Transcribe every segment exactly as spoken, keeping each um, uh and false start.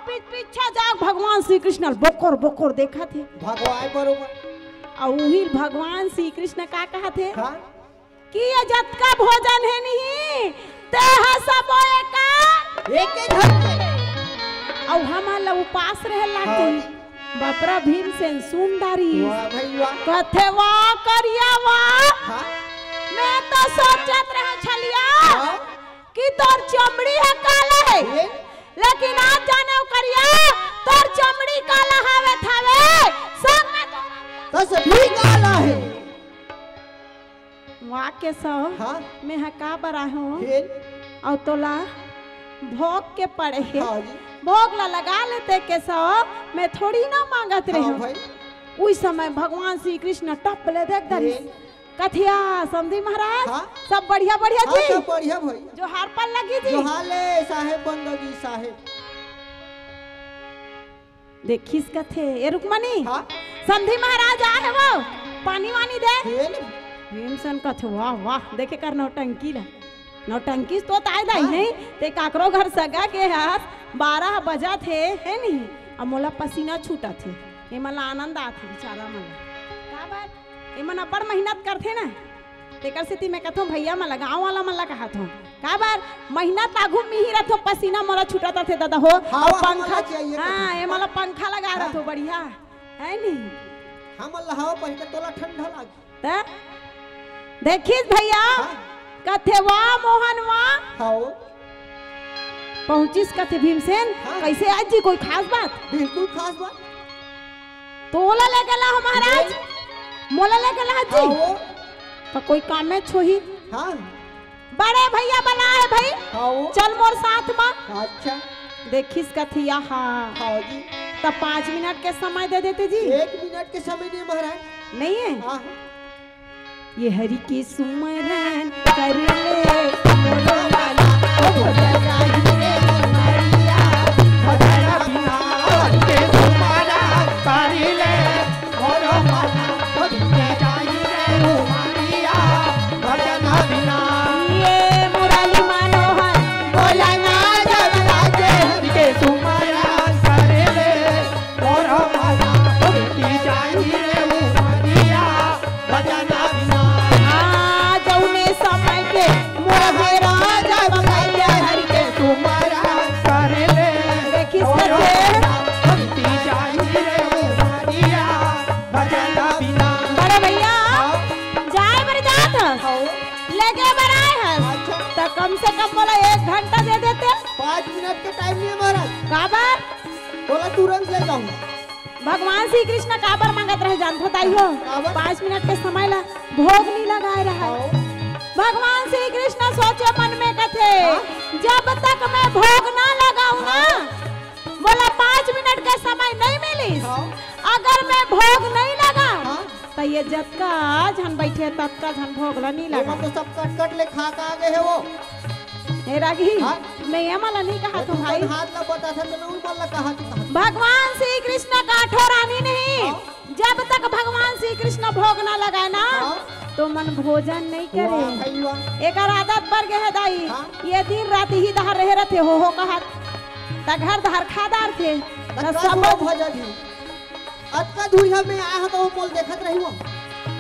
पीछे जाके भगवान श्री कृष्ण ल बोकोर बोकोर देखत हे। भगवान बरोबर। अउ उही भगवान श्री कृष्ण का कहत हे? हाँ। कि ये जतका भोजन हे नहीं, ते ह सबो एकर एके झन के। अउ हमन ल उपास रहे लाग हाँ। जाही। बाप रे भीमसेन सुन डारिस। वाह भाई वाह। कथे, "वाह करिया वाह।" हाँ। मैं तो सोचत रहे छलिया हाँ। कि तोर चमड़ी ह काला हे। ये? लेकिन आज जानेव करिया, तोर चमड़ी काला हवे थावे, संग में तोर कस भी काला हे। वाह केशव, हाँ? मैं ह का बर आहूं? फिर? अउ तोला भोग के पड़े हे। हाँ जी। भोग ला लगा लेते केशव, मैं थोड़ी ना मांगत हाँ रहे हूँ। भाई। उही समय भगवान श्री कृष्ण टप ले देख डारिस। फिर? कथिया, समधी महाराज, हाँ? सब बढ़िया, बढ़िया हाँ, जी? सब बढ़िया भाई। जोहार पल लगी जी। जोहार ले साहेब बंदगी साहेब। देखिस कथे, ए रुक्मणी, हाँ? समधी महाराज आहे वो, पानी वानी दे। हे ले। भीमसेन कथे, "वाह, वाह, देखे कर नौटंकी ला। नौटंकी तो ताय दाई हाँ। नहीं, ते काकरो घर सगा के हस, बारह बजत हे, हे नहीं? अब मोला पसीना छूटत हे, एमन ला आनंद आत हे बेचारा मन ला। काबर? एमन अब्बड़ मेहनत करथे ना, तेकर सेती मैं कथों भैया मन ला, गाँव वाला मन ला कहत हों। काबर? मेहनत आघू में ही रथों, पसीना मोला छूटत रथे दादा हो। हाँ, अउ हमन पंखा, ला चाहिए हाँ, कथों। एमन ला पंखा लगा हाँ। रथों बढ़िया, हे नहीं? हमन ला हवा पहिर के तोला ठंडा लागी। त देखिस भैया, हाँ। कथे, "वाह मोहन वाह।" हाँ। पहुंचिस कथे भीमसेन, हाँ। कैसे आज जी, कोई खास बात? बिल्कुल खास बात। तोला ले गेला हो महाराज, ये? मोला ले गेला हो जी। हाँ वो। त कोई काम में छोही। हाँ। बड़े भैया बला हे भाई, हाँ वो। चल मोर साथ मा। अच्छा। देखिस कथिया, हाँ। हाँ जी। त पाँच मिनट के समय दे देते जी। एक मिनट के समय नहीं महाराज। नहीं है? हाँ, हाँ। ये हरि के सुमरन कर ले, मोरो मन हो जाही रे उमरिया, भजन बिना हरि के सुमरन कर ले, मोरो मन हो जाही रे उमरिया, भजन बिना। ये मुरली मनोहर बोला ना जब लागे हरि के सुमरन कर ले, मोरो मन हो जाही रे उमरिया, भजन बिना। हाँ, जौने समय के मोर हे राजा बलैया हरि के सुमरन कर ले। देखिस कथे। भक्ति जाई रे उमरिया, भजन बिना। बड़े भैया, हाँ। जाए बर जात हस? हाँ। लेगे बर आए हस? अच्छा। त कम से कम मोला एक घंटा दे देते। पाँच मिनट के टाइम नहीं है महाराज। काबर? बोला तुरंत ले जाऊंगा। भगवान श्री कृष्ण काबर मांगत रहे जानथो दाई हो? काबर? पाँच मिनट के समय ला भोग नहीं लगाए रहा। हाँ। भगवान श्री कृष्ण सोचे मन में कथे, हाँ। जब तक मैं भोग ना लगाऊं ना, हाँ। मोला पाँच मिनट के समय नहीं मिलिस, हाँ। अगर मैं भोग नहीं लगाऊं, हाँ। त ये जतका झन बैठे ततका झन भोग ला नहीं लगा। तो सब कट कट ले खा का आगे है वो। हे रागी, हाँ? मैं ये मला नहीं कहा मैं तू भाई। हाथ ला बता था तो मैं उन मला कहा तू कहा। भगवान श्री कृष्ण काठो रानी नहीं। हाँ। जब तक भगवान श्री कृष्ण भोग ना लगाए ना, हाँ। तो मन भोजन नहीं करे। वाह भाई वाह। एकर आदत बर गे है दाई। हाँ। ये दिन रात ही दहर रहे रहते हो हो कहत। त घर दहर खा दार थे। त त का सब हुआ भजन ही? अतका दूरिहा में आए हो तो वो मोल देखत रही हो।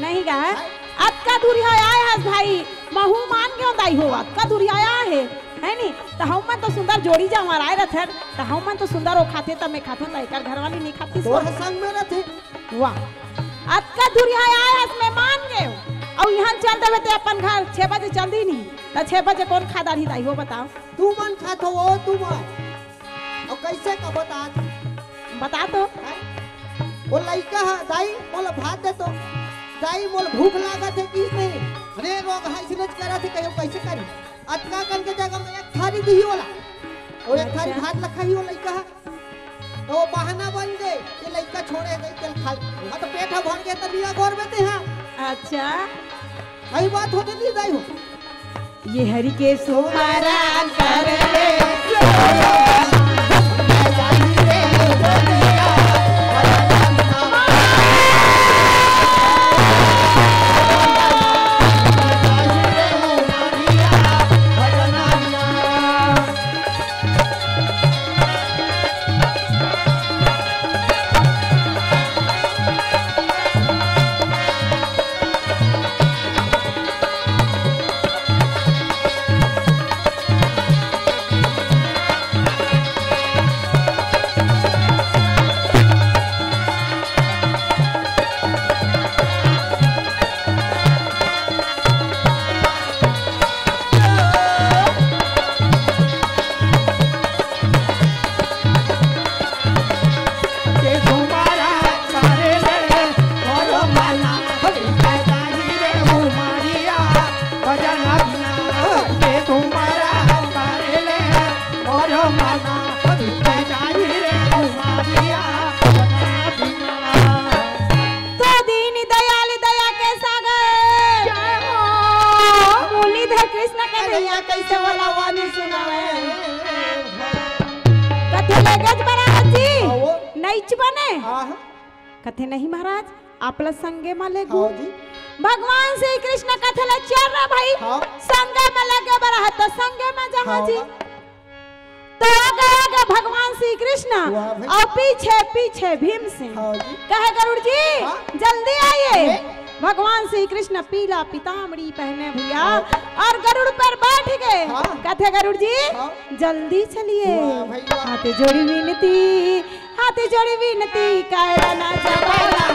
नहीं गा। हाँ। अतका दूरिहा आए हस भाई, महू मान गयो दाई हो, अतका दूरिहा आए है, है नी? त हम मन तो सुंदर जोड़ी जवार आए रथन, त हम मन तो सुंदर ओ खाथे त मैं खाथन, त एकर घरवाली नहीं खाती तोर सो। संग में रथे। वाह। अतका दूरिहा आए हस, मैं मान गयो। अउ यहाँ चल देवे ते अपन घर, छह बजे चल दी नहीं, त छह बजे कौन खा दारही दाई हो बताओ? तू मन खाथो वो, तू मन। अउ कैसे का बता? बता तो। हैं? वो लइका ह, "दाई, मोला भात दे तो। दाई, मोला भूख लागत है कि नहीं?" अरे, रोग है, इसने करत है, कहियो कैसे करी? अतका कन के जगह में एक थारी दिही ओला। और एक थारी अच्छा। भात ला खाही वो लइका ह। तो वो बहाना बन गए कि लइका छोड़े गई, तेल खा ले। हाँ, तो पेट ह भर गए, तो लिया गोर में ते हाँ। अच्छा। सही बात होते नहीं, दाई हो। ये हरि के सुमरन कर ले। गज महाराज जी, हाँ, वो। नइच बने। हाँ, हाँ। कथे, "नहीं महाराज, आप ला संगे मा लेगू।" हाँ जी। भगवान श्री कृष्ण कथे ला, "चल रे भाई, हाँ। संगे मा लेगे बर हे त संगे मा जाहूं हाँ, जी।" हाँ। तो आगे आगे भगवान श्री कृष्ण वाह भाई। अउ पीछे पीछे भीमसेन। हाँ जी। कहे, "गरुड़ जी, हाँ। जल्दी आइए।" ए? भगवान श्री कृष्ण पीला पीताम्बरी पहने भैया हाँ। अउ गरुड़ पर बैठ गए। हाँ। कथे, "गरुड़ जी, हाँ। जल्दी चलिए।" वाह भाई वाह। हाथ जोड़ी विनती, हाथ जोड़ी विनती, कायरा ना जबाला।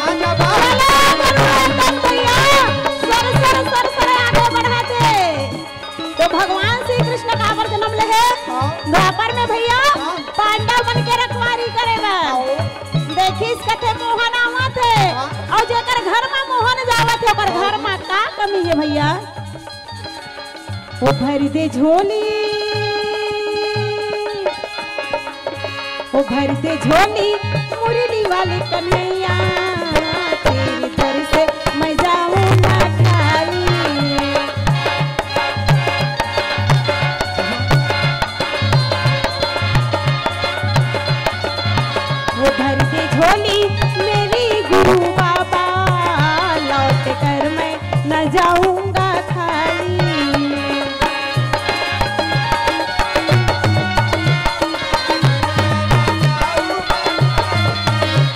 चलो, गुरु अंगद भैया, सर, सर, सर, सर आगे बढ़ाते। तो भगवान श्री कृष्ण काबर जन्म लेहे? हाँ। द्वापर में भैया, हाँ। पांडव मन के रखवारी करे बर। हाँ। देखिस कथे मोहन आवत हे, हाँ। अउ जेकर घर में मोहन जावत हे, ओकर घर में का कमी हे भैया? ओ भर दे झोली, ओ भर दे झोली, मुरली वाले कन्हैया, तेरे दर से मैं जाऊंगा खाली। ओ भर दे झोली मेरी गुरु बाबा, लौट कर मैं न जाऊंगा खाली।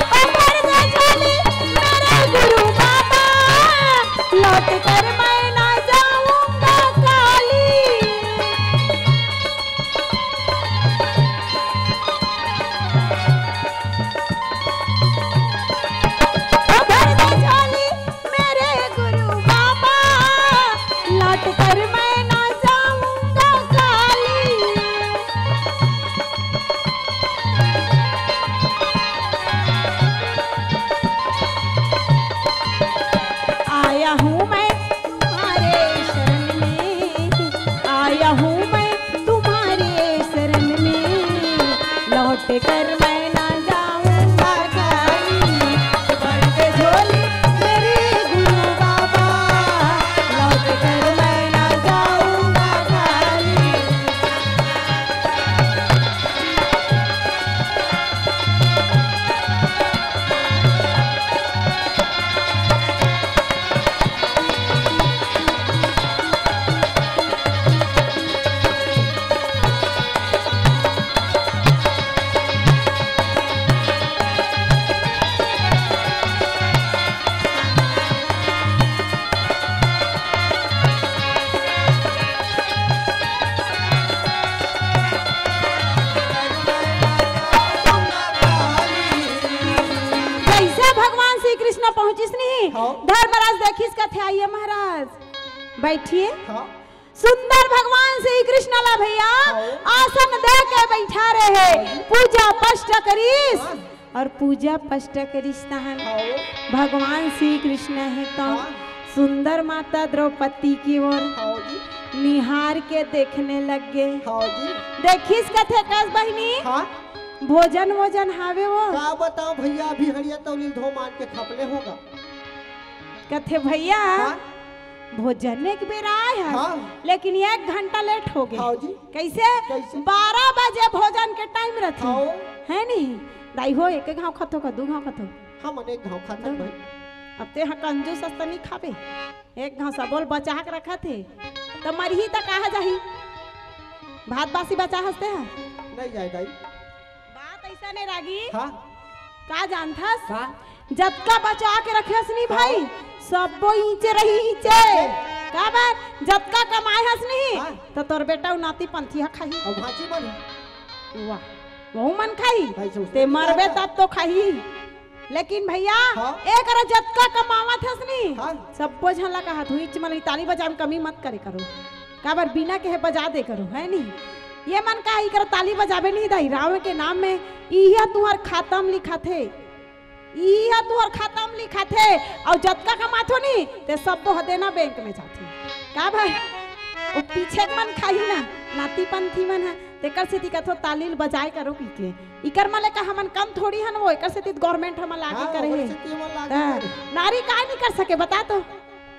ओ भर दे झोली मेरे गुरु बाबा, लौट कर मैं ना जाऊंगा खाली। ओ भर दे झोली मेरे गुरु बाबा, लौट कर मैं ना जाऊंगा खाली। आया हूँ मैं तुम्हारे शरण में, आया हूँ मैं तुम्हारे शरण में, लौट कर मैं ना जाऊंगा खाली। भर दे झोली मेरे गुरु बाबा, लौट कर मैं ना जाऊंगा खाली। जैसे भगवान श्री कृष्ण पहुंचिस नहीं, हाँ। धर्मराज देखिस कथे, "आइए महाराज, बैठिए।" हाँ। सुंदर भगवान श्री कृष्ण ला भैया हाँ। आसन दे के बैठा रहे, हाँ। पूजा पष्ट करिस। हाँ। अउ पूजा पष्ट करिस तहन हाँ। भगवान श्री कृष्ण हे तो हाँ। सुंदर माता द्रौपदी की ओर हाँ जी। निहार के देखने लग गे। हाँ जी। देखिस कथे कस बहिनी, हाँ। भोजन वोजन हावे वो? का बताओ भैया, अभी हड़िया तौली धो मान के खपले होगा। कथे भैया, हाँ। भोजन एक बेर आय हस, हाँ। लेकिन एक घंटा लेट हो गे। हाँ जी। कैसे? कैसे? बारह बजे भोजन के टाइम रथे, हाँ। हे नहीं? दाई हो, एक घाव खाथो का दू घाव खाथो? हमन एक घाव खाथन दू। भाई। अब ते हा कंजूस अस त नहीं खाबे, एक घाव सबो ल बचा के रखत हे, त मरही त कहाँ जाही? भात बासी बचा हस ते हा? नहीं जाय दाई। बात ऐसा नहीं रागी। हाँ। का जानथस? का? जतका बचा के रखे हस नहीं भाई, हाँ। सबो ईचे रही ईचे। काबर? जतका कमाए हस नहीं, हाँ। त तोर बेटा अउ नाती पंथी हा खाही। अउ भांची मन? वाह, वहू मन खाही। भाई, सोच ते ले। मरबे तब तो खाही। लेकिन भैया, हाँ। एक रा जतका कमावत हस नहीं, हाँ। सबो झन ला कहत हूँ, ईच मन ताली बजाए में कमी मत करे करो। काबर बिना कहे बजा दे करो, हे नहीं? ये मन का इकर ताली बजाबे नहीं दाई, राम के नाम में इहा तुहर खाता म लिखाथे, इहा तुहर खाता म लिखाथे, अउ जतका कमाथो नहीं, ते सबो ह देना बैंक में जाथे। का भाई? वो पीछे के मन खाही ना, नाती पंथी मन ह, तेकर सेती कथो ताली ल बजाए करो कहिके। इकर मन ले का हमन कम थोड़ी हन वो, एकर सेती त government हमन ला आगे हाँ, करे ओकर हे। सेती हमन ला आगे हाँ, करे। नारी काय नहीं कर सके बता तो?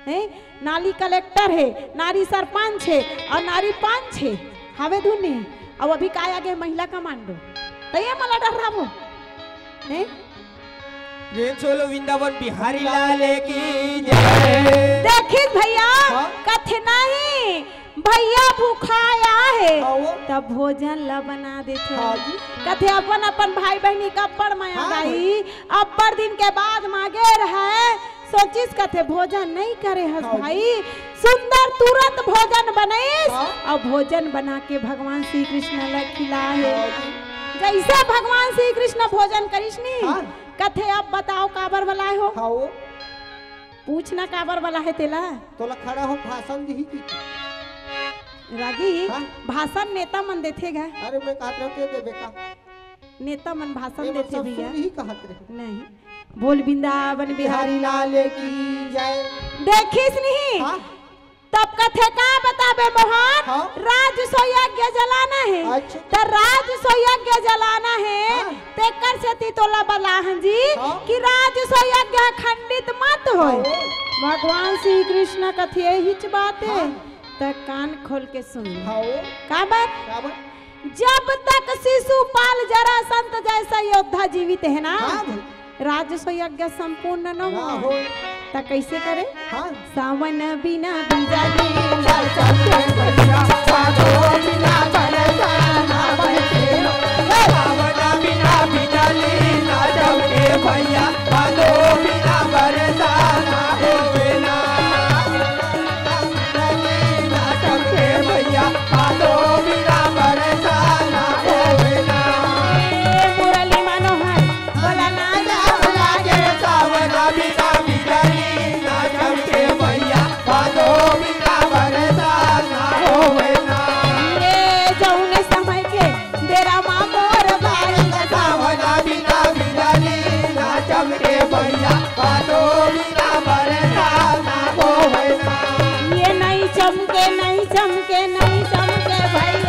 हैं? नारी कलेक्टर हे, नारी सरपंच हे अउ नारी पंच हे। हावे धुन नहीं। अउ अभी काय आगे महिला कमांडो। त ये मला डर्राबो। हैं? प्रेम से बोलो वृंदावन बिहारी लाल की जय। देखिस भैया, हाँ? कथे नहीं, भैया भुखाया हे, हाँ, वो। तब भोजन ला बना देथे। हाँ जी। कथे अपन अपन भाई बहिनी का अब्बड़ मया हाँ, दाई, भाई। अब्बड़ दिन के बाद मांगे रहे, सोचिस कथे भोजन नहीं करे हस हाँ जी। भाई, सुंदर तुरंत भोजन बनइस हाँ। अउ भोजन बना के भगवान श्री कृष्ण ला खिलाए हे। हाँ जी। जइसे भगवान श्री कृष्ण भोजन करिस नी, हाँ। कथे अब बताओ काबर बलाए हो? हाँ, वो। पूछ ना काबर बलाए हे तेला। तोला खड़ा हो भाषण दिही की? रागी, हाँ? भाषण नेता मन देथे गा। अरे मैं कहत रहूं के देबे का? नेता मन भाषण ए, देथे मतलब भैया। सुन ही कहत रहे। नहीं। बोल वृंदावन बिहारी लाल की जय। देखिस नहीं? हाँ? तब कथे का बताबे मोहन? हाँ? राजसो यज्ञ जलाना हे। अच्छा। त राजसो यज्ञ जलाना हे। हाँ। तेकर सेती तोला बलाहन जी हाँ। कि राजसो यज्ञ खंडित मत होय। हाँ। भगवान श्री कृष्ण कथे यहीच बात हे। हाँ। त कान खोल के सुन ले। हाँ। काबर? काबर? जब तक शिशुपाल जरासंध जैसा योद्धा जीवित हे ना, हाँ भाई। राजसो यज्ञ संपूर्ण न ना हो। हो। त कैसे करे? हाँ। सावन बिना बिजली ना चमके भैया, भादो बिना बरसाना बरसे। सावन बिना बिजली ना चमके भैया, भादो बिना बरसाना होवे ना। मुरली मनोहर, बोला ना। ये जौने समय के बेरा मा मोर भाई। ये नहीं चमके, नहीं चमके, नहीं चमके भैया।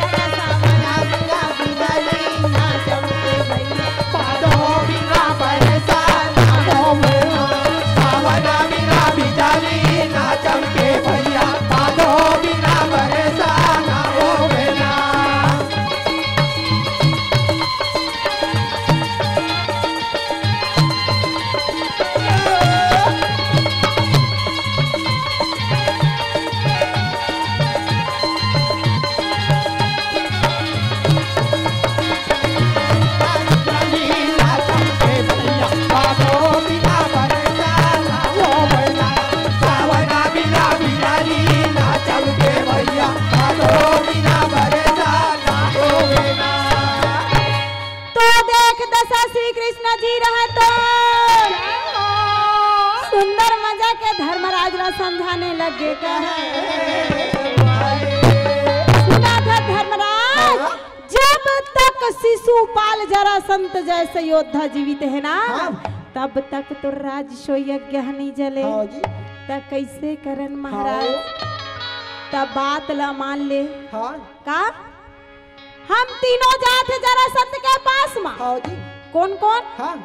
तो देख दशा श्री कृष्ण जी रहे तो सुंदर मजा के धर्मराज ला समझाने लगे कहे। सुना था धर्मराज, जब तक शिशुपाल जरासंध जैसे योद्धा जीवित हे ना, हाँ। तब तक तो राजसो यज्ञ नहीं जले। हाँ जी। त कैसे करन महाराज? हाँ। त बात ला मान ले। हाँ। का? हम तीनों जात हे जरासंध के पास मा। हाँ जी। कौन कौन? हाँ।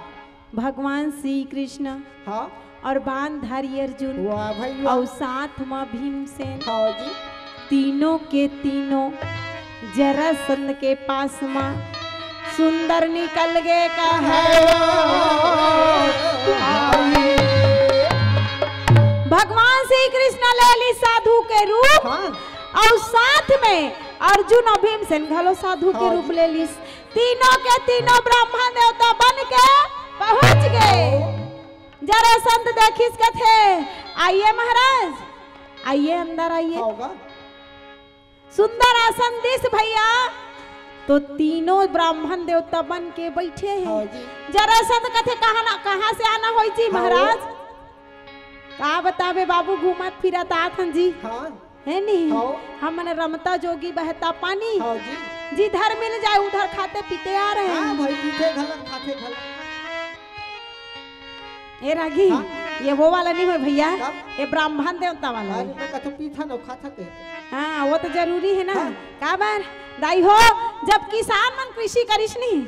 भगवान श्री कृष्ण हाँ। और बाणधारी अर्जुन वाह भाई वाह। और साथ मा भीमसेन। हाँ जी। तीनों के तीनों जरासंध के पास मा सुंदर निकल गे कहे। भगवान श्री कृष्ण ले ली साधु के रूप हाँ। और साथ में अर्जुन और भीमसेन घलो साधु के हाँ रूप जी। ले लीस। तीनों के तीनों ब्राह्मण देवता बन के पहुंच गए। जरासंध देखिस कथे, "आइए महाराज, आइए, अंदर आइए।" होगा। सुंदर आसन दिस भैया, तो तीनों ब्राह्मण देवता बन के बैठे हैं। हाँ जी। जरासंध कथे, "कहाँ ना, कहाँ से आना होई जी हाँ। महाराज?" का बताबे बाबू, घूमत फिरत आत हन जी। हाँ। है नी? हाँ। हमन रमता जोगी बहता पानी। हाँ जी। जिधर मिल जाए उधर खाते पीते आ रहे हाँ हैं। भाई, पीते घलक, खाते घलक। ए रागी, हाँ। ये वो वाला नहीं हो भैया, तब? ये ब्राह्मण देवता वाला है। अरे मैं कथो पीथन अउ खाथन कहिथे। हाँ, वो तो जरूरी है ना। हाँ। काबर दाई हो, जब किसान मन कृषि करिस नहीं,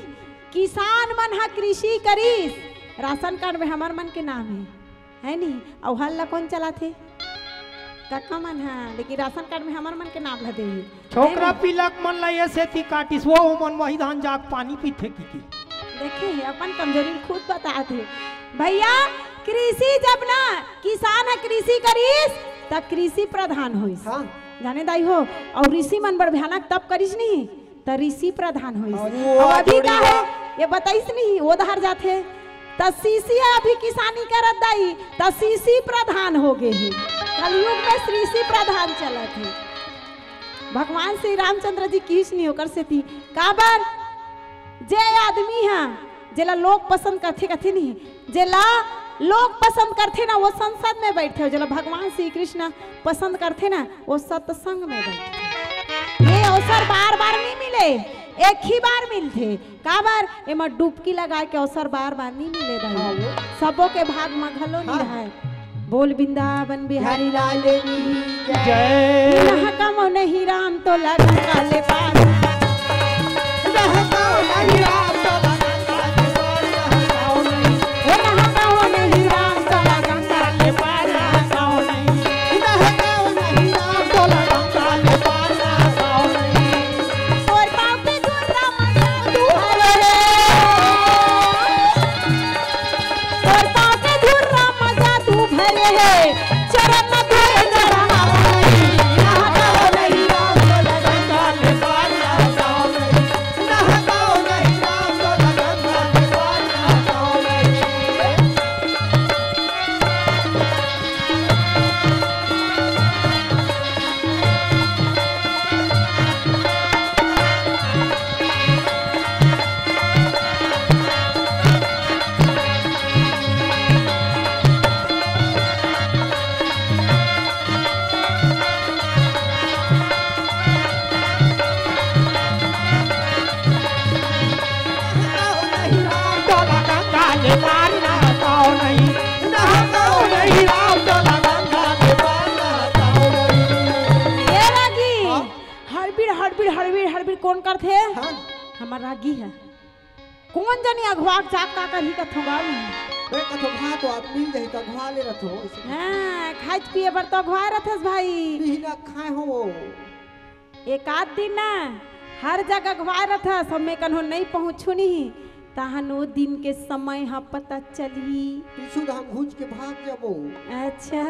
किसान मन हा कृषि करिस, राशन कार्ड में हमर मन के नाम है, है नहीं? अउ हल ला कौन चलाथे? कका मन हा, लेकिन राशन कार्ड में हमर मन के नाम ला देही। छोकरा है नहीं? पिलक मन ला ये सेती काटिस, वो मन वही धान जाके पानी पीथे की की। देखे, अपन कमजोरी खुद बताथे। भैया, कृषि जब ना किसान ह कृषि करिस, त कृषि प्रधान होइस। हाँ। जाने दाई हो, अउ ऋषि मन बड़ भयानक तप करिस नहीं, त ऋषि प्रधान होइस। हाँ, वो अउ अभी जोड़ी का वो। है, ये बताइस नहीं, वो धार जाथे। त ऋषि ह अभी किसानी करत दाई, त ऋषि प्रधान हो गे हे। कलयुग में ऋषि प्रधान चलत हे। भगवान श्री रामचंद्र जी किहिस नहीं ओकर सेती। काबर? जे आदमी ह, जेला लोग पसंद करथे, कथे नहीं, जेला लोग पसंद करथे ना, वो संसद में बैठथे, अउ जेला भगवान श्री कृष्ण पसंद करथे ना, वो सत्संग में बैठथे। ये अवसर बार-बार नहीं मिले, एक ही बार मिलथे। काबर? एमा डुबकी लगाए के अवसर बार-बार नहीं मिले दाई। हाँ, वो। सबो के भाग म घलो नहीं हाँ। रहय। बोल वृंदावन बिहारी लाल की जय। जय। नहकाओ नहीं राम तोला गंगा ले पार। नहकाओ नहीं राम तोला गंगा ले पार, नहकाओ नहीं। ओ नहकाओ नहीं राम तोला गंगा ले पार, नहकाओ नहीं। नहकाओ नहीं राम तोला गंगा ले पार, नहकाओ नहीं। तोर पाँव के धूल ला मजा तू भरे हे। तोर पाँव के धूल ला मजा तू भरे हे। चरण में धूल चढ़ाओ नहीं, नहकाओ नहीं राम तोला गंगा ले पार, नहकाओ नहीं। नहकाओ नहीं राम तोला गंगा ले पार, नहकाओ नहीं। ये रागी, हाँ? हड़बिड़, हड़बिड़, हड़बिड़, हड़बिड़ कौन करथे? हाँ। हमर रागी है। कौन जनी अघवा के जात का करही कथों गाँव में। बे कथों भात वात मिल जाही त अघवा ले रथो, ऐसे। हाँ, खाए पिए बर तो अघवा रथस भाई। बिहना खाए हो वो। एक आध दिन ना हर जगह अघवा रथस, हमें कन्हो नहीं पहुँचू नहीं, तहन वो दिन के समय ह पता चलही। पीछू धाम घुंच के भाग जाबो। अच्छा।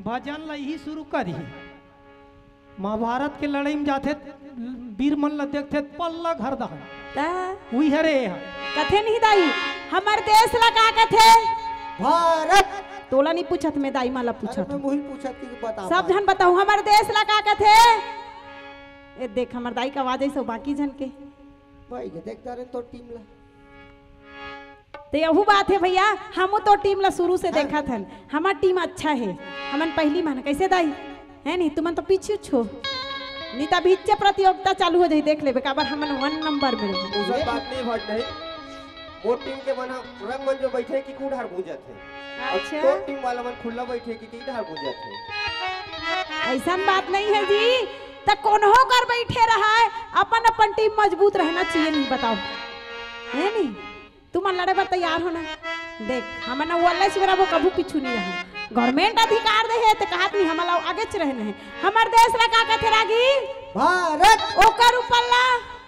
भजन ला ही शुरू करी। महाभारत के लड़ाई में जाथे, वीर मन ला देखथे, पल्ला घर दहन। ता? उही हरे ह। कथे नहीं दाई, हमर देश ला का कथे? भारत। तोला नहीं पूछत, मैं दाई माँ ला अरे, पूछत मैं हूँ। वही पूछत कि बता सब भाई। जन बताओ, हमर देश ला का कथे? ए देख, हमर दाई का आवाज ऐसो बाकी जन के। भाई के देखता रहे तो टीम ला। तो यहू बात है भैया, हम तो टीम ला शुरू से हाँ। देखत हन, हमार टीम अच्छा है, हमन पहली मन कैसे दाई है नहीं, तुमन तो पीछे छो, नहीं तो अभी इच्चे प्रतियोगिता चालू हो जाई, देख लेबे काबर हमन वन नंबर में रही। ओसर बात नहीं भट नहीं, मोर टीम के मन ह रंग मन जो बैठे कि कुड़ हर गूंजत है, और अच्छा। तोर टीम वाला मन खुला बैठे कि की हर गूंजत है। ऐसा बात नहीं है जी, त कोनो कर बैठे रहा है, अपन अपन टीम मजबूत रहना चाहिए, नहीं बताओ है नहीं? तुमन लड़े बर तैयार हो ना? देख, हमन ना वो अल्लाह से बराबर कभू पीछू नहीं रहे। गवर्नमेंट अधिकार दे है, ते कहत नहीं, हमन ला आगे च रहना है। हमर देश ला का कथे रागी? भारत। ओकर ऊपर ला?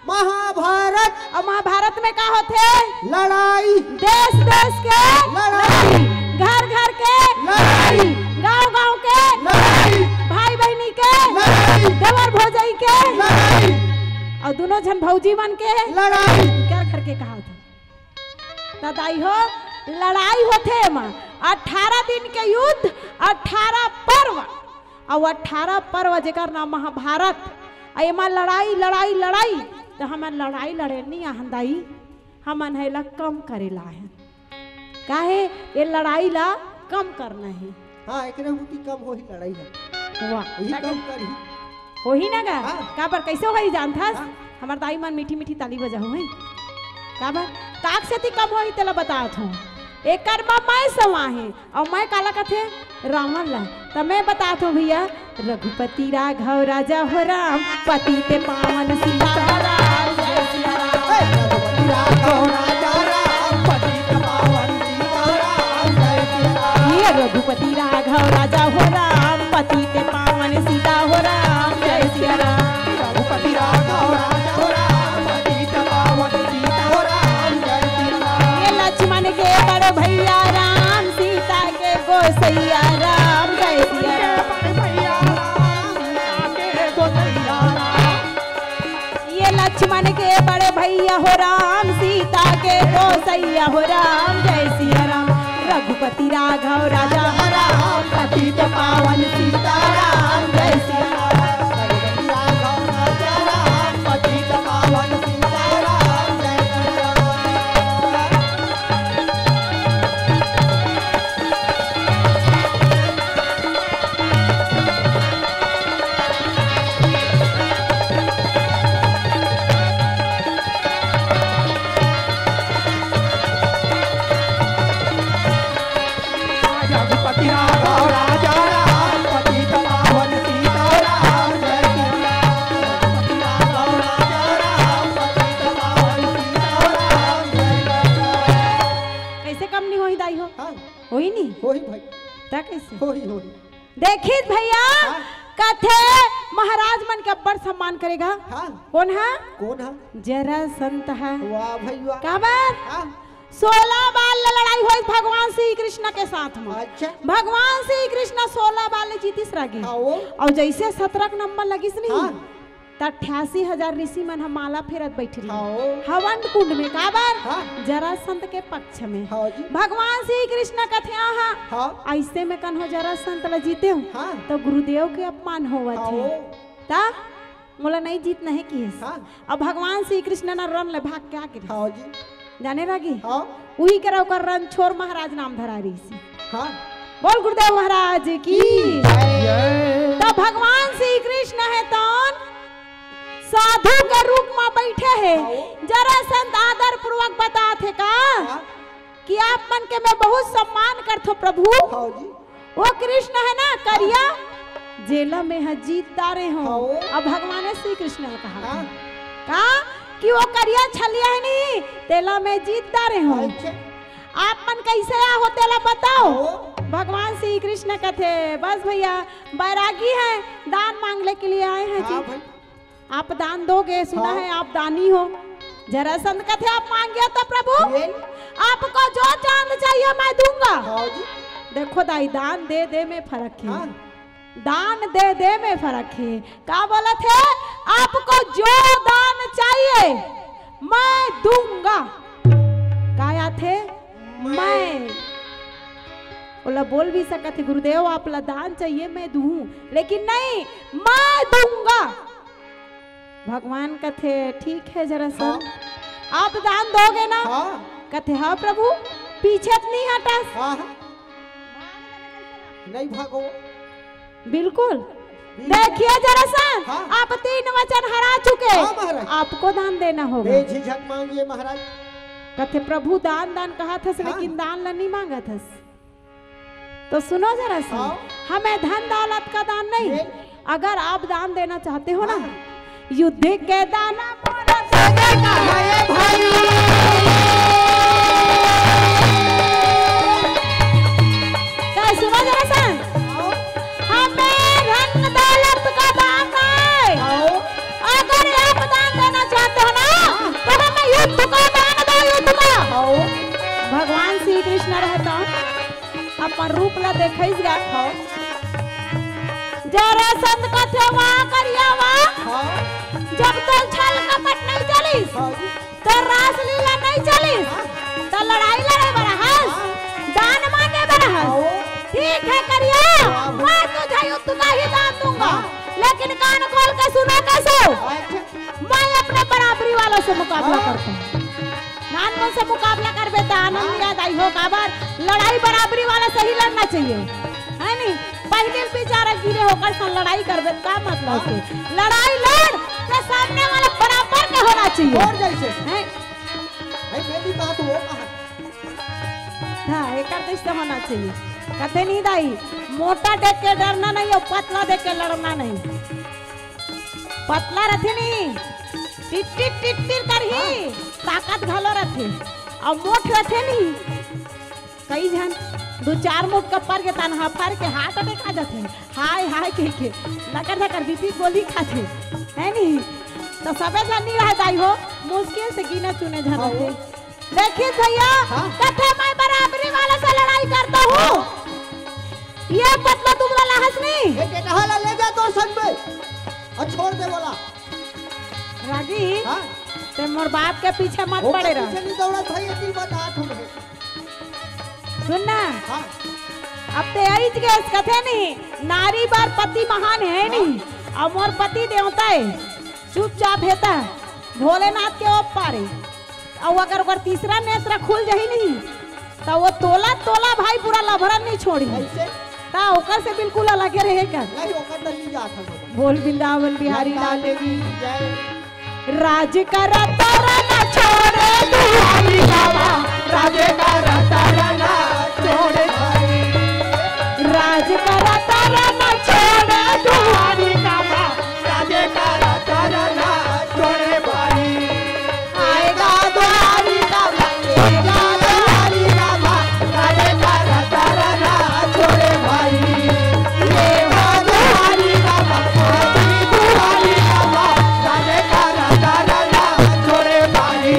महाभारत। और महाभारत में का होथे? लड़ाई। देश देश के लड़ाई। लड़ाई। घर घर के लड़ाई। गांव गांव के लड़ाई। भाई बहनी के लड़ाई। देवर भौजाई के लड़ाई। और दोनों झन भौजी मन के लड़ाई। घर घर के कहा होथे? त दाई हो, लड़ाई होथे एमा, अठारह दिन के युद्ध, अठारह पर्व, अउ अठारह पर्व जेकर नाम महाभारत, अउ एमा लड़ाई, लड़ाई, लड़ाई, त हमन लड़ाई लड़े नहीं आहन दाई, हमन ह एला कम करे ला आहन। काहे? ये लड़ाई ला कम करना है। हाँ, एकरे होती कम होही लड़ाई है। वाह। यही कम करही। होही ना गा? हाँ। काबर कैसे होही जानथस? हाँ। हमर दाई मन मीठी मीठी ताली बजाहू है। काबर? काक सेती कम होही तेला बतात हूँ। एकर म मैं समा हे, अउ मैं काला कथे? रावण ला। त मैं बतात हूँ भैया, रघुपति राघव राजा हो राम, पतित पावन सीताराम, जय सिया राम। हे रघुपति राघव राजा हो राम, पतित पावन सीताराम, जय सिया राम। ये रघुपति राघव राजा हो राम, पतित पावन सीता हो राम, जय सिया राम। रघुपति राघव राजा हो राम, पतित पावन सीता हो राम, जय सिया राम। ये लक्ष्मण के बड़ भैया राम, सीता के गोसैया राम, जय सिया राम। बड़ भैया राम, सीता के गोसैया राम। ये लक्ष्मण के बड़े भैया हो राम, सीता के गोसैया हो राम, जय सिया राम। रघुपति राघव राजा हो राम, पतित पावन सीता राम, जय सिया राम। रघुपति राघव राजा राम, पतित पावन सीता राम, जय सिया राम। रघुपति राघव राजा राम, पतित पावन सीता राम, जय सिया राम। रघुपति राघव राजा राम, पतित पावन सीता राम, जय सिया राम। कइसे कम नहीं होही दाई हो? हाँ। होही नहीं? होही भाई। त कइसे? होही, होही। देखिस भैया, हाँ। कथे महाराज मन के अब्बड़ सम्मान करे गा। हाँ। कोन हा? कोन हा? जरासंध हा। वाह भैया। काबर? हाँ। सोलह बार ले लड़ाई होइस भगवान श्री कृष्ण के साथ म। अच्छा। भगवान श्री कृष्ण सोलह बार ले जीतिस रागी। हाँ, वो। अउ जइसे सतरक नंबर लगिस नहीं, हाँ। त अट्ठासी हजार ऋषि मन ह माला फेरत बइठ रहिन। हाँ, वो। हवन कुंड में। काबर? हाँ। जरासंध के पक्ष में। हाँ जी। भगवान श्री कृष्ण कथे, आहा, हाँ। अइसे में कन्हो जरासंध ल जीते हूँ, हाँ। त गुरुदेव के अपमान होवत हाँ, हे। वो। त मोला नहीं जीतना हे किहिस। हाँ। अब भगवान श्री कृष्ण न रन ले भाग के आगे रहिस। हाँ जी। जाने रागी? हाँ। उही करा ओकर रन छोर महाराज नाम धरा रहिस। हाँ। बोल गुरुदेव महाराज की। जय। त भगवान श्री कृष्ण हे तौन साधु के रूप म बइठे हे। हाँ। जरासंध आदर पूर्वक बतात हे का? हाँ। कि आप मन के मैं बहुत सम्मान करथो प्रभु। हाँ जी। वो कृष्ण हे ना करिया, जेला मैं ह जीत डारे हूँ। हाँ। अब भगवान श्री कृष्ण ल कहा हाँ। का कि वो करिया छलिया हे नहीं, तेला मैं जीत डारे हूँ। अच्छा। आप मन कइसे आ हो तेला बताओ। हाँ। भगवान श्री कृष्ण कथे, बस भैया, बैरागी हे, दान मांगने के लिए आए हैं हाँ जी। भाई। आप दान दोगे, सुना हाँ। है आप दानी हो। जरासंध कथे आप मांगिए तो प्रभु, ये? आपको जो चांद चाहिए मैं दूंगा। हाँ जी। देखो दाई, दान दे दे में फरक हे। हाँ। दान दे दे में फरक हे। का बोलथे? आपको जो दान चाहिए मैं दूंगा। का आथे? मैं। मैं। ओला बोल भी सकत हे, गुरुदेव आप ला दान चाहिए मैं दूं, लेकिन नहीं, मैं दूंगा। भगवान कथे, ठीक है जरासंध, हाँ। आप दान दोगे ना? हाँ। कथे, हाँ प्रभु, पीछे त नहीं हटस। हाँ, हाँ। नहीं भागो। बिल्कुल। बिल्कुल। देखिए जरासंध, हाँ। आप तीन वचन हरा चुके, हाँ महाराज। आपको दान देना होगा। बेझिझक मांगिए महाराज। कथे, प्रभु दान दान कहाथस, हाँ। लेकिन दान ला नहीं मांगत हस। तो सुनो जरासंध, हाँ। हमें धन दौलत का दान नहीं, ये? अगर आप दान देना चाहते हो ना, हाँ। युद्ध के दान मोरा देने का है भाई। क्या सुनो जरासंध? हाँ। हमें धन दौलत का दान नहीं। हाँ। अगर आप दान देना चाहते हो ना, हाँ। तो हमें युद्ध का दान दो, युद्ध का। हाँ। भगवान श्री कृष्ण रहता अपन रूप ला देखइस गा। हाँ। जरासंध कथे, वाह करिया वाह। हाँ। जब तो छल कपट नहीं चलिस, हाँ जी। तो रासलीला नहीं चलिस, हाँ। तो लड़ाई लड़े बर हस, हाँ। दान मांगे बर हस। हाँ। ठीक है करिया, हाँ। मैं तुझे युद्ध का ही दान दूंगा, हाँ। लेकिन कान खोल के सुनो कैसे। अच्छा। मैं अपने बराबरी वालों से मुकाबला हाँ। करता हूँ। नानमन से मुकाबला करबे त आनंद हाँ। याद आई हो, काबर लड़ाई बराबरी वाला से ही लड़ना चाहिए, है नी? पहले बेचारा गिरे होकर सन लड़ाई करबे, का मतलब हाँ। के? लड़ाई लड़, तो सामने वाला बराबर के होना चाहिए। और जैसे हैं? भाई, मैं भी बात वो कहा। हाँ, एकर जइसे होना चाहिए। कथे नहीं दाई, मोटा देख के डरना नहीं अउ पतला देख के लड़ना नहीं। पतला रथे नहीं, टिट टिट टिट टिट करही, हाँ। ताकत घलो रथे। अउ मोट रथे नहीं, कई झन दू चार मुठ कपर के तनहा फर के हार्ट अटैक आ जाथे। हाय हाय कह के लकर धकर बीपी गोली खाथे, है नहीं? तो सबे झन नहीं रह दाई हो, मुश्किल से गिने चुने झन हाँ, रथे। वो देखिस भैया, हाँ। कथे मैं बराबरी वाला से लड़ाई करता हूँ। ये पतला दुबला लाहस नहीं। ये टेटहा ला ले जा तोर संग में। अउ छोड़ दे बोला। रागी, हाँ। ते मोर बात के पीछे मत ओकर पड़े रह। पीछे नहीं दौड़त भाई, एक ही बात हाथ में। सुन ना। हाँ। अब ते अइच गेस कथे नहीं, नारी बर पति महान है हाँ। नहीं, अउ मोर पति देवता है, चुपचाप हेता, भोलेनाथ के ओप पारे। अउ अगर ओकर तीसरा नेत्र खुल जाही नहीं, त वो तोला तोला भाई पूरा लभरन नहीं छोड़ी। कैसे? त ओकर से बिल्कुल अलगे रहे कर। नहीं, ओकर त नहीं जात हम। बोल वृंदावन बिहारी लाल की जय। राज करा तारा ना छोड़े दुआरी बाबा, राज करा तारा ना छोड़े भाई। राज करा तारा ना छोड़े दुआरी बाबा, राज करा तारा ना छोड़े भाई। आएगा दुआरी बाबा, आएगा दुआरी बाबा, राज करा तारा ना छोड़े भाई। आएगा दुआरी बाबा, आएगा दुआरी बाबा, राज करा तारा ना छोड़े भाई।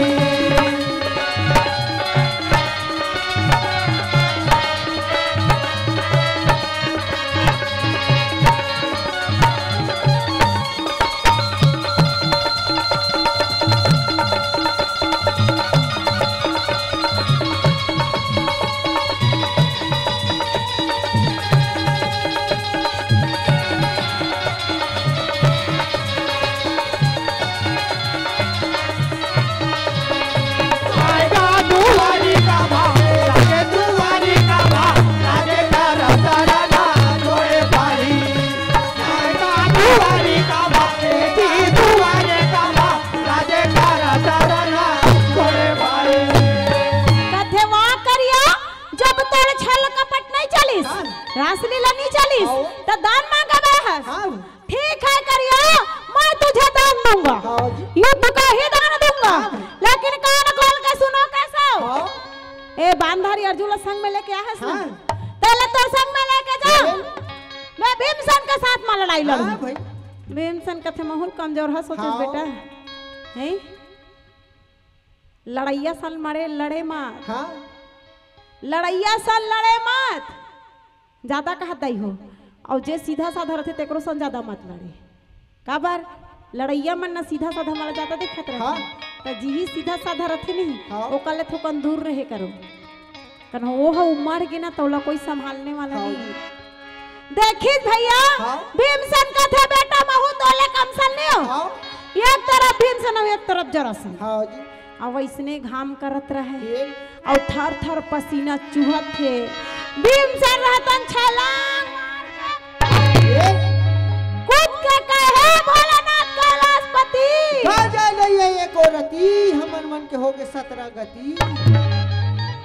कथे वाह करिया, जब तोर छल कपट नहीं चलिस, हाँ। रासलीला नहीं चलिस, हाँ। त दान मांगबे हस। हाँ। ठीक है करिया, मैं तुझे दान दूंगा। हाँ जी। युद्ध का ही दान दूंगा। हाँ। लेकिन कान खोल के सुनो कैसे हो? हाँ। ए बांधारी अर्जुन ला संग में लेके आ हस ना? हाँ। तेला तो संग में लेके जा। हाँ। मैं भीमसेन के साथ में लड़ाई लड़ूं। हाँ भाई। भीमसेन कथे महूं कमजोर हस सोचस हाँ। बेटा। हैं? लड़इया सन मरे लड़े मत। हाँ। लड़इया सन लड़े मत। जादा कहत दाई हो। अउ जे सीधा साधा रथे तेकरो सन जादा मत लड़े। काबर? लड़इया मन न सीधा साधा मन ला जादा देखत रथे। हाँ। त जिही सीधा साधा रथे नहीं, हाँ। ओकर ले थोकन दूर रहे करो। कन वो ह उमर गे ना, त ओला कोई संभालने वाला हाँ। नहीं। देखिस भैया, हाँ। भीमसेन कथे, "बेटा, महूं तोले कम सन नहीं हो।" हाँ। एक तरफ भीमसेन अउ एक तरफ जरासंध। हाँ जी। अउ अइसने घाम करत रहे। ये। अउ थर थर पसीना चुहत हे। भीमसेन रहतन छलांग मार के ये। कूद के कहे, "भोलेनाथ कैलाशपति।" का जाय नहीं है ये गोरती, हमन मन के होगे सतरा गति।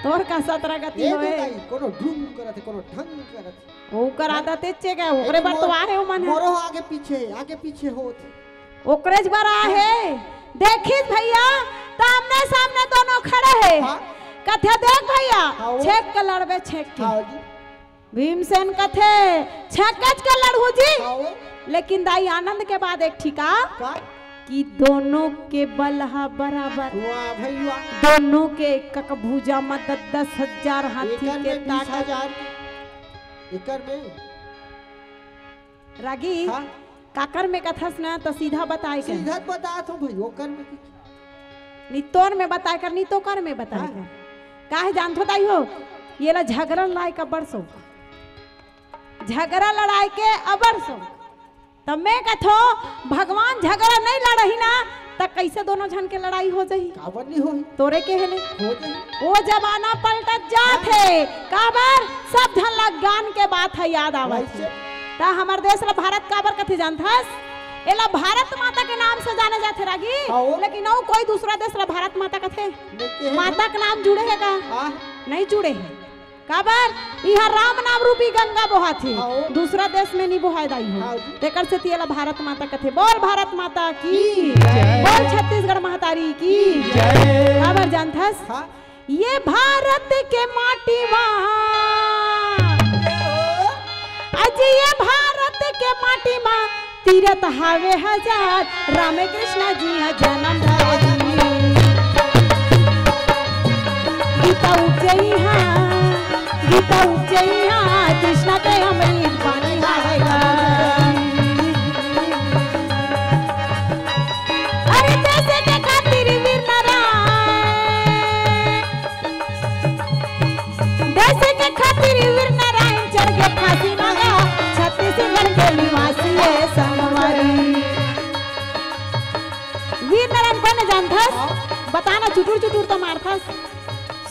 तोर का सतरा गति ए होए? दाई, कोनो ढुंग करत हे, कोनो ढंग करत हे। ओकर आदत एच्चे का, ओकरे बर तो आहे ओमन ह। मोरो आगे पीछे, आगे पीछे होत। ओकरेच बर आहे। देखिस भैया, त आमने सामने दोनों खड़े हे। हाँ। कथे, "देख भैया, हाँ, वो। छेंक के लड़बे, छेंक के।" हाँ जी। भीमसेन कथे, "छेंकच के लड़हूं जी।" हाँ, वो। लेकिन दाई आनंद के बात एक ठी का का? कि दोनों के बल हा बराबर। वाह भैया। दोनों के एक एक भुजा म दस दस हजार हाथी एकर के में ताकत। बीस हजार के, एकर में। रागी, हाँ। काकर में कथस ना त सीधा बताए कर। सीधा बतात हूँ भाई, ओकर में कुछ। नी तोर में बताए कर, नी तोकर में बताए हाँ। कर। काहे जानथो दाई हो, ये ला झगरा लड़ाई का बड़ शौक। झगरा लड़ाई के अबड़ शौक। त मैं कथो, भगवान झगरा नहीं लड़ही ना, त कैसे दोनों झन के लड़ाई हो जाही? काबर नहीं होही? तोरे के हेले? हो जाही। वो जमाना पलटत जात हाँ। हे। काबर? सब झन ला ज्ञान के बात ह याद आवत हे। वैसे। त हमर देश ला भारत काबर कथे जानथस? एला भारत माता के नाम से जाने जाथे रागी, हाँ, वो। लेकिन अउ कोई दूसरा देश ला भारत माता कथे? नहीं कहे माता ना। के नाम जुड़े हे का? हाँ। नहीं जुड़े हे। काबर? इहाँ राम नाम रूपी गंगा बोहाथे। हाँ। दूसरा देश में नी बोहाय दाई हो। हाँ जी। तेकर सेती एला भारत माता कथे। बोल भारत माता की। की जय। बोल छत्तीसगढ़ महतारी की। की जय। काबर जानथस? हाँ। ये भारत के माटी मा, अजी ये भारत के माटी मा तीरथ हावे हजार, राम कृष्ण जी हा जन्म धरे। गीता उपजे इहाँ, गीता उपजे इहाँ, कृष्ण के अमृत पानी हावे गा। अरे देश के खातिर वीर नारायण, देश के खातिर वीर नारायण चढ़ के फांसी मा गा, छत्तीसगढ़ के निवासी ये संगवारी। वीर नारायण कोन जानथस? बताना, चुटुर चुटुर तो मारथस।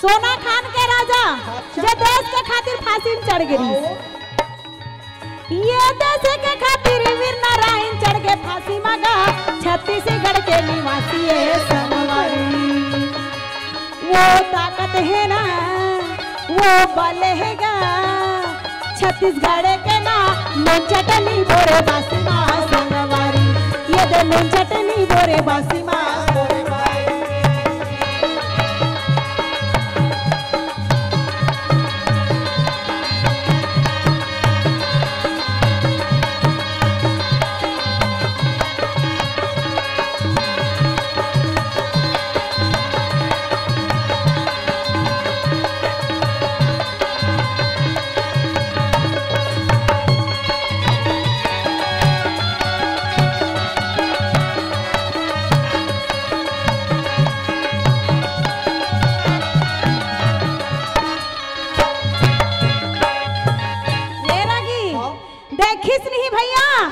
सोना खान के राजा, अच्छा। जे देश के खातिर फांसी में चढ़ गे रहिस। ये देश के खातिर वीर नारायण चढ़ के फांसी मा गा, छत्तीसगढ़ के निवासी ये संगवारी। वो ताकत हे ना, वो बल हे गा, छत्तीसगढ़ के ना, नून चटनी बोरे बासी मा संगवारी, ये दे नून चटनी बोरे बासी मा। ये रगी, हाँ। देखिस नहीं भैया,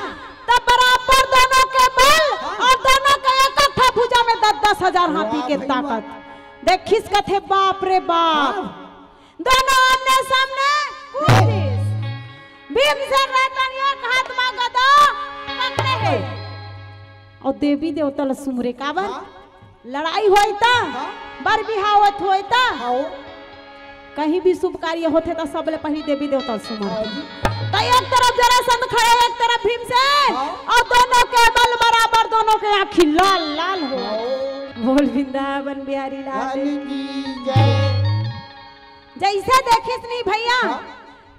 तब बराबर दोनों के बल हाँ। और दोनों के एक कट्ठा भुजा में दस दस हजार हाथी वाह के भाई ताकत। वाह। देखिस कथे, "बाप रे बाप।" हाँ। दोनों आमने सामने कूदिस। भीमसेन रहतन एक हाथ मा गदा पकड़े हे। और देवी देवता ल सुमरे काबर? हाँ। लड़ाई होय त, हाँ। बर बिहाव होत होय त, हाँ। कहीं भी शुभ कार्य होथे त सबले पहली देवी देवता ल सुमर। हाँ जी। त एक तरफ जरासंध खड़े, एक तरफ भीमसेन, हाँ। और दोनों के बल बराबर, दोनों के आँखी लाल लाल हो। हाँ। बोल वृंदावन बिहारी लाल लाल की जय। जैसे देखिस नहीं भैया, हाँ।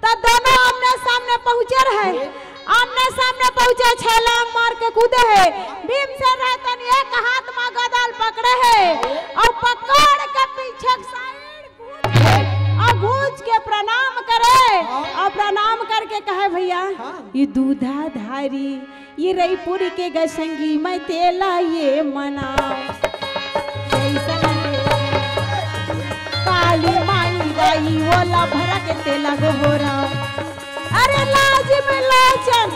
त दोनों आमने सामने पहुंचे रहे। ये? आमने सामने पहुंचे, छलांग मार के कूदे हे। भीमसेन रहतन एक हाथ मा गदा ल पकड़े हे ये? और पकड़ के पीछे के side घूंच के, और घूंच के प्रणाम करे हाँ। और प्रणाम करके कहे, "भैया, हाँ। ये दूधाधारी ये रईपुर के गसंगी मैं तेला ये मनाव। जैसन काली माई दाई ओला भरा के तेला गोहराव। अरे लाज में लोचन,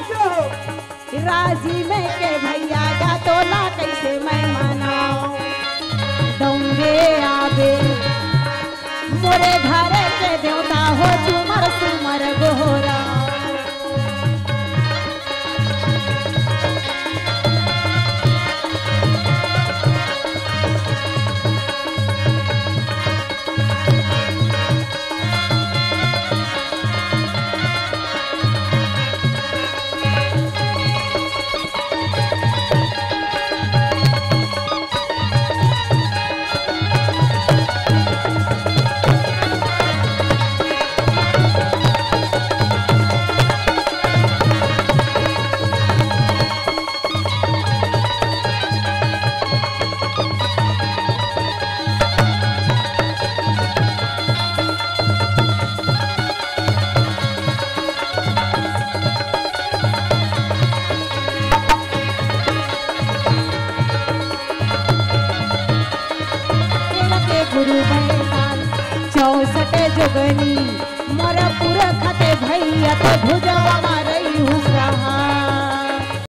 राजी में के भैया गा तोला कैसे मैं मनाव। दौड़े आबे मोरे घर के देवता हो, सुमर सुमर गोहराव।" तेरा के गुरु बैताल चौसठ जोगनी, मोर पुरखा के भैया के भुजवा मारई हुसहा।